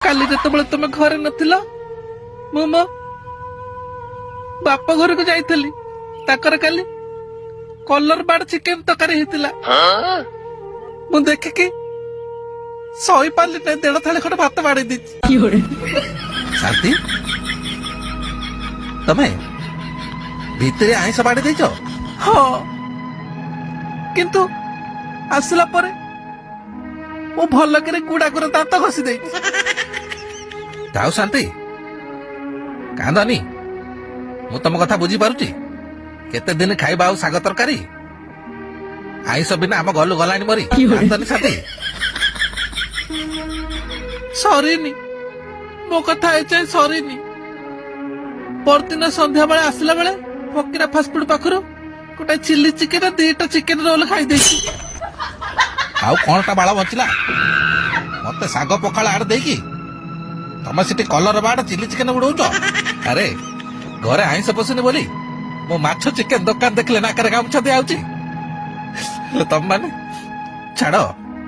କାଲି ଯେତେବେଳେ ତମେ ଘରେ ନଥିଲ, ମୁଁ ମୋ ବାପ ଘରକୁ ଯାଇଥିଲି। ତାଙ୍କର କାଲି କଲର ବାର୍ଡ ଚିକେନ ତରକାରୀ ହେଇଥିଲା। ମୁଁ ଦେଖିକି ସହି ପାରିଲି ନାହିଁ, ଦେଢ ଥାଳି ଖଣ୍ଡେ ଭାତ ବାଡେଇ ଦେଇଛି। ଶାନ୍ତି, ତମେ ଭିତରେ ଆଇଁଷ ବାଡେଇ ଦେଇଛ? ହଁ, କିନ୍ତୁ ଆସିଲା ପରେ ମୁଁ ଭଲ କରି ଗୁଡାକରେ ଦାନ୍ତ ଘଷି ଦେଇଛି। ଯାଉ ଶାନ୍ତି, କାନ୍ଦନି। ମୁଁ ତମ କଥା ବୁଝିପାରୁଛି। କେତେ ଦିନ ଖାଇବା ଆଉ ଶାଗ ତରକାରୀ? ଆଇଁଷ ବିନା ଆମ ଗଲୁ ଗଲାଣି ମରି। କାନ୍ଦନି ଶାନ୍ତି। ସରିନି ମୋ କଥା, ଏଯାଏଁ ସରିନି। ପରଦିନ ସନ୍ଧ୍ୟା ବେଳେ ଆସିଲା ବେଳେ ଫକିରା ଫାଷ୍ଟଫୁଡ ପାଖରୁ ଗୋଟେ ଚିଲି ଚିକେନ, ଦିଟା ଚିକେନ ରୋଲ ଖାଇଦେଇଛି। ଆଉ କଣଟା ବାଳ ବଞ୍ଚିଲା? ମତେ ଶାଗ ପଖାଳ ଆଡେ ଦେଇକି ତମେ ସେଠି କଲର ବାଡ ଚିଲି ଚିକେନ ଉଡଉଛ। ଆରେ, ଘରେ ଆଇଁଷ ପଶୁନି ବୋଲି ମୋ ମାଛ ଚିକେନ ଦୋକାନ ଦେଖିଲେ ନାକରେ ଗାମୁଛା ଦିଆହଉଛି। ହେଲେ ତମ ମାନେ ଛାଡ।